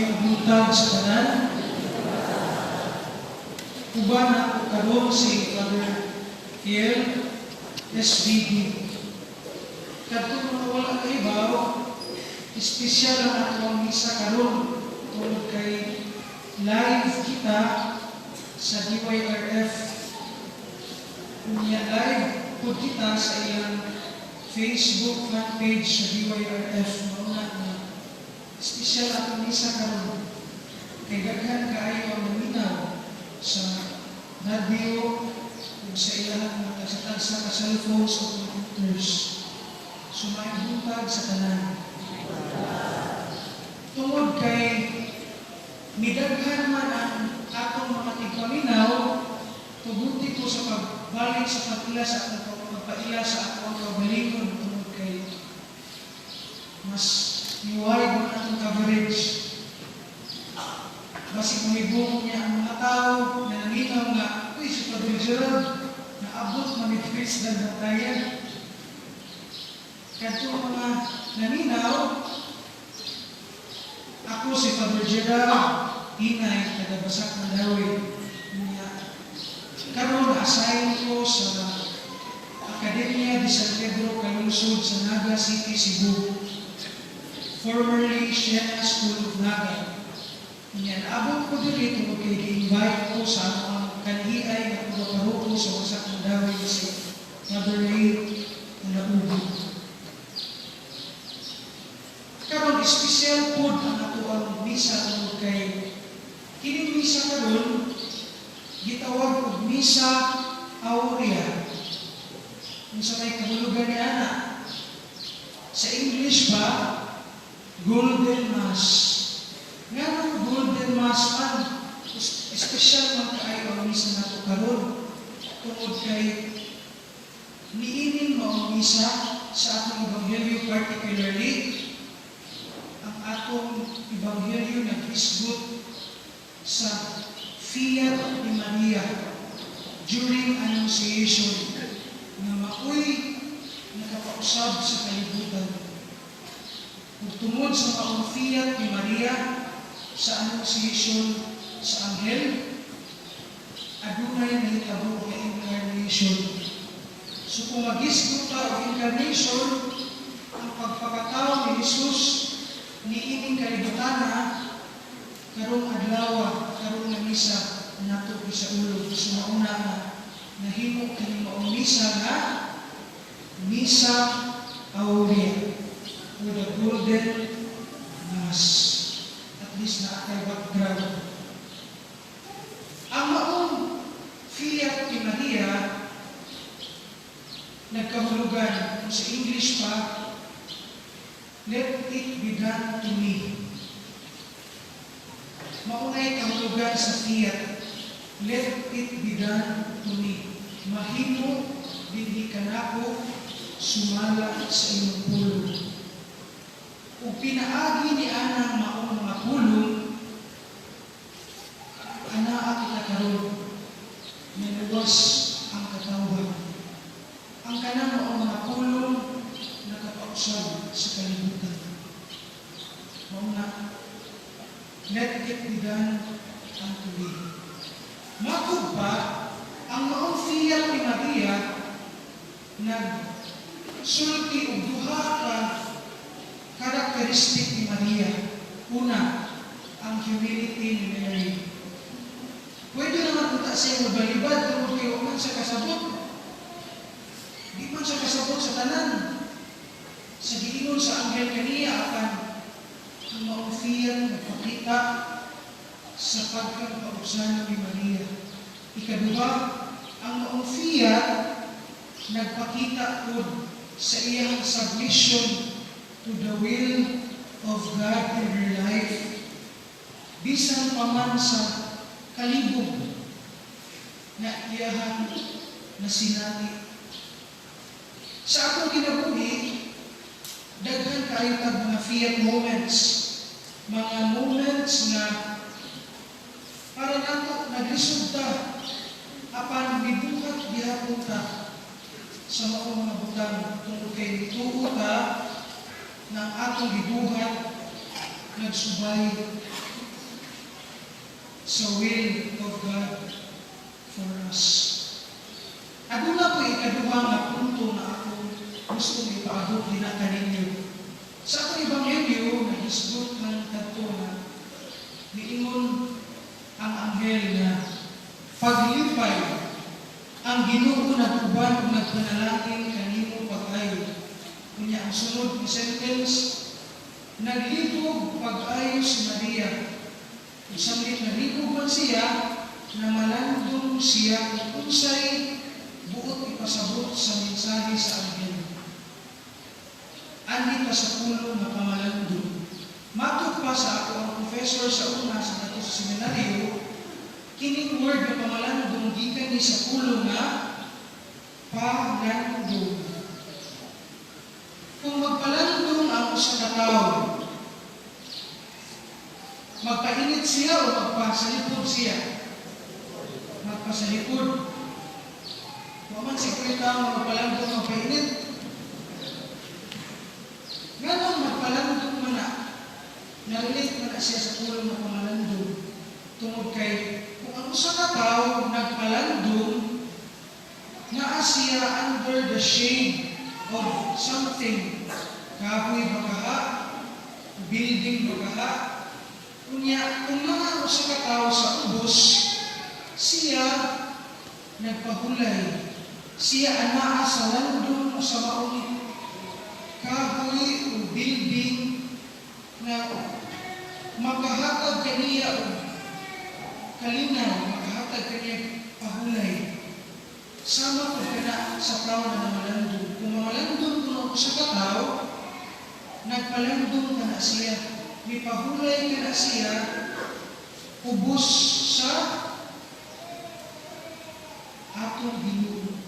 Maayong buntag sa tanan. Uban ako karon si Father Kiel, SVD. Kadtong mga wala kahibaw, espesyal ang atong misa karon tungod kay live kita sa DYRF. Unya live pud kita sa ilang Facebook fan page sa DYRF. Mauna na espesyal atong misa karon kay daghan kaayo ang naminaw sa radio ug sa ilang mga tagsa-tagsa ka cellphones o computers. So maayong buntag sa tanan. Tungod kay midaghan man ang atong mga tigpaminaw, tuguti ko sa pagbalik sa pag-ila sa atong pagpaila sa atong kaugalingon tungod kay mas ni-wide man atong coverage. Basig mahibong niya ang mga tao na naminaw nga, "Uy, si Padre Gerald, naabot man ni Chris ng Bantayan." Kadtong mga naminaw, ako si Father Gerald, Inay, taga Basak, Mandaue. Unya, karon na-assign ko sa Academia de San Pedro Calungsod sa Naga City, Cebu. Formerly Siena School of Naga. Unya, naabot ko diri tungod kay gi-invite ko sa among kanhiay nga paroko sa Basak, Mandaue, si Father Ray Ulaugo. Karon, espesyal pod ang atoang misa tungod kay kining misa karon gitawag og Misa Aurea. Unsa may kahulugan ni ana? Sa English pa, Golden Mass. Nganong Golden Mass man? Espesyal man kaayo ang misa nato karon tungod kay niining maong misa sa atong ebanghelyo. Particularly, ang atong ebanghelyo naghisgot sa fiat ni Maria during Annunciation nga maoy nakapausab sa kalibutan. Ug tungod sa maong fiat ni Maria sa Annunciation sa anghel, adunay nahitabo nga incarnation. So kung magisgot ta og incarnation, ang pagpakatao ni Jesus niining kalibutana karong adlaw, karong nga misa nato sa ulo. So mauna nga nahimo kini maong misa nga Misa Aurea or the Golden Mass. At least naa kay background. Ang maong fiat ni Maria nagkahulugan, kung sa English pa, "Let it be done to me." Maunay kahulugan sa fiat. "Let it be done to me." Mahimo dinhi kanako sumala sa imong pulong. Ug pinaagi ni anang maong mga pulong, anaa kita karon, naluwas ang katawhan. Ang kanang maong mga pulong nakapausab sa kalibutan. Mao na, "Let it be done unto me." Matod pa, ang maong fiat ni Maria nagsulti og duha ka karakteristik ni Maria. Una, ang humility ni Mary. Pwede naman unta siya mabalibad tungod kay wa man siya kasabot. Di man siya kasabot sa tanan sa giingon sa anghel kaniya, apan ang maong fiat nagpakita sa pagkakaubsanon ni Maria. Ikaduha, ang maong fiat nagpakita pod sa iyang submission to the will of God in her life. Bisan pa man sa kalibog na iyahang nasinati. Sa atong kinabuhi, daghan kaayo tag mga fiat moments, mga moments nga para nato naglisod ta, apan mibuhat gihapon ta sa maong mga butang tungod kay mituo ta ng atong gibuhat nagsubay sa will of God for us. Aduna ko ikaduha nga punto na ako gusto ipaabot din na kaninyo. Sa akong ebanghelyo, nahisgot man kadto na niingon ang anghel na paglipay, ang Ginoo nag-uban ug nagpanalangin kanimo pag-ayo. Unya ang sunod nga sentence, naglibog pag-ayo si Maria. Samit nalibog man siya, namalandong siya kung unsay buot ipasabot sa mensahe sa anghel. Anhi pa sa pulong nga pamalandong. Matod pa sa ako ang professor sa una sa nato sa seminaryo, kining word nga pamalandong gikan ni sa pulong nga palandong. Kung magpalandong ang usa ka tawo, magpainit siya o magpasalipod siya? Magpasalipod. Wa man si kwenta nga magpalandong magpainit. Nganong magpalandong man na, na-relate man na siya sa pulong nga pamalandong? Tungod kay kung ang usa ka tawo nagpalandong, naa siya under the shade of something. Kahoy ba kaha? Building ba kaha? Unya, kung naa usa ka tawo sa ubos, siya nagpahulay. Siya anaa sa landong sa maong kahoy o building na makahatag kaniya og kalinaw, makahatag kaniya pahulay. Sama pud kana sa tao na namalandong. Kung mamalandong kuno usa ka tawo, nagpalandong kana siya. Mipahulay kana siya ubos sa atong Ginoo.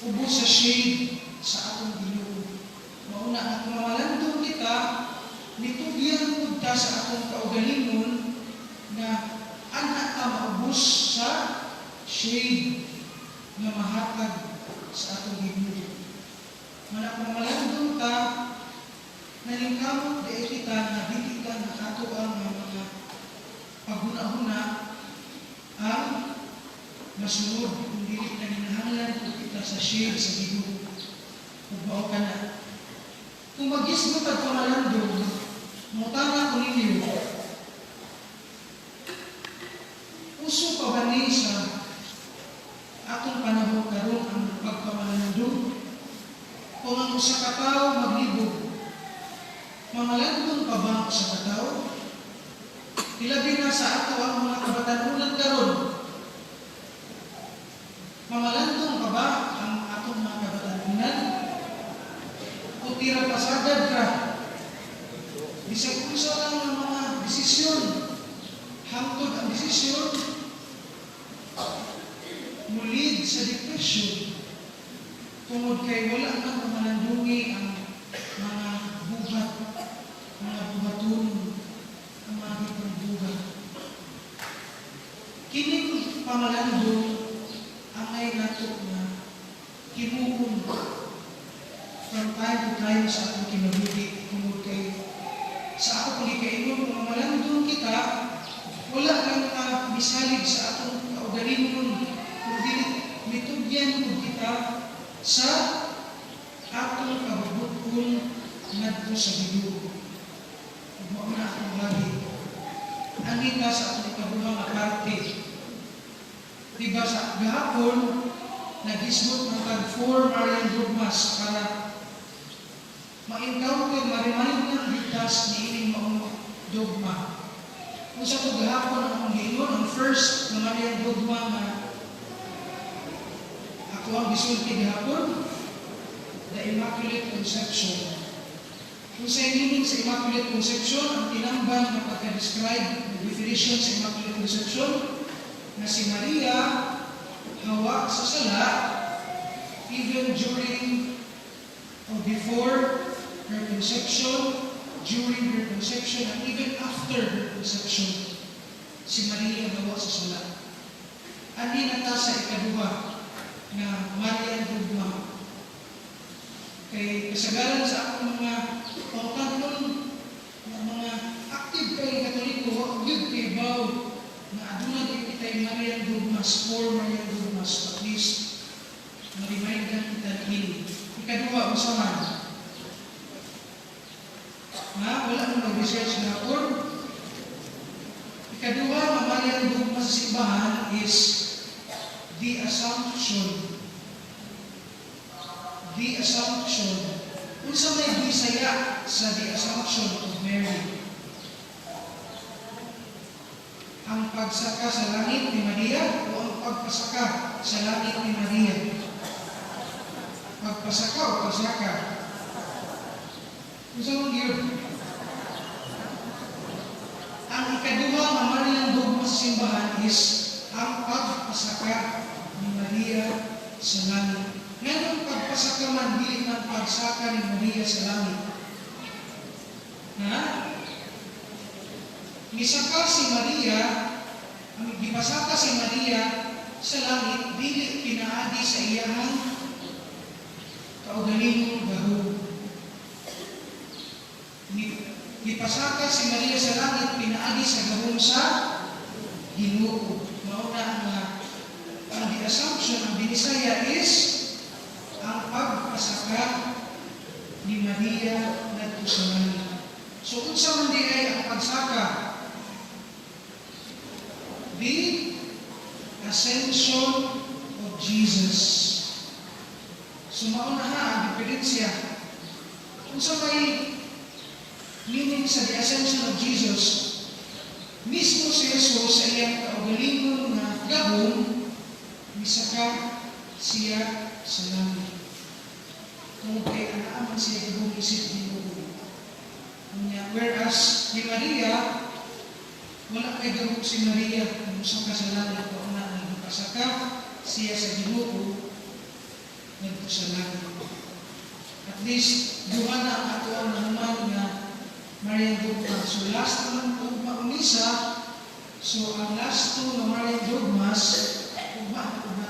Ubos sa shade sa atong Ginoo. Mauna nga kung mamalandong kita, nitugyan pud ta sa atong kaugalingon na ana ta maubos sa shade nga mahatag sa atong Ginoo. Mana kung mamalandong ta, naningkamot di kita nga dili lang nakatuang nga mga paghuna-huna ang masunod kung dili na ninahanglan pud kita sa shade sa Ginoo. Ug mao kana. Kung magisgot ang pamalandong, mutana ko ninyo, uso pa ba ni sa atong panahon karon ang pagpamalandong? Kung ang usa ka tawo maglibog, mamalandong pa ba ang usa ka tawo? Ilabi na sa ato ang mga kabatanunan karon. Mamalandong pa ba ang atong mga kabatanunan? O tira pasagad ka? Bisag unsa lang ang mga desisyon, hangtod ang desisyon mulid sa depression tungod kay wala man mamalandungi ang mga buhat, mga buhaton, ang mga buhat. Kining pamalandong angay nato na himuon from time to time sa atong kinabuhi tungod kay sa ako kung gikaingon, kung mamalandong kita, wala lang ka misalig sa atong kaugalingon kung dili mitugyan pud kita sa atong kabubut-on ngadto sa Ginoo. Ug mao na akong lagi. Anhi ta sa atong ikaduha nga parte. Diba sa gahapon, nag-isgot ng tag four Marian dogmas para ma-encounter, ma-remind ng ligtas ni ining maong dogma. Kung sa ito gahapon ang akong giingon, ang first na Marian dogma nga ako ang gisulti gahapon, the Immaculate Conception. Kung sa meaning sa Immaculate Conception, ang tinamban na pagka-describe, the definition sa Immaculate Conception, na si Maria hawa sa sala even during or before her conception, during her conception, and even after her conception, si Maria hawa sa sala. Anhi na ta sa ikaduha na Marian dogma? Kay kasagaran sa akong mga pangutanon nga mga active kay Katoliko, wa gyud kay baw Nga aduna din kitay Marian dogmas, four Marian dogmas, at least ma-remind lang kita niini. Ikaduha, unsa man? Ha? Wala mo mag-research na or ikaduha nga Marian dogma sa simbahan is the Assumption. The Assumption. Unsa may bisaya sa the Assumption of Mary? Ang pagsaka sa langit ni Maria o ang pagpasaka sa langit ni Maria? Pagpasaka o pagsaka? Unsa man gyud? Ang ikaduha nga Marian dogma sa simbahan is ang pagpasaka ni Maria sa langit. Nganong pagpasaka man, dili man pagsaka ni Maria sa langit? Ha? Misaka si Maria, ang gipasaka si Maria sa langit, dili pinaagi sa iyahang kaugalingong gahom. Gipasaka si Maria sa langit pinaagi sa gahom sa Ginoo. Mao na nga ang the Assumption, ang binisaya is ang pagpasaka ni Maria ngadto sa langit. So unsa man di ay ang pagsaka? The Ascension of Jesus. So mao na ha ang diferensya. Unsa may meaning sa the Ascension of Jesus? Mismo si Jesus sa iyang kaugalingon nga gahom, misaka siya sa langit. Kung kay anaa man siya gahom isip Ginoo. Unya, whereas ni Maria, wala kay gahom si Maria kung mosaka sa langit, o na ang gipasaka siya sa Ginoo ngadto sa langit. At least, duha na ang ato ang nahuman nga Marian dogma. So last naman ugma unisa, so ang last two nga Marian dogmas, ugma, ugma.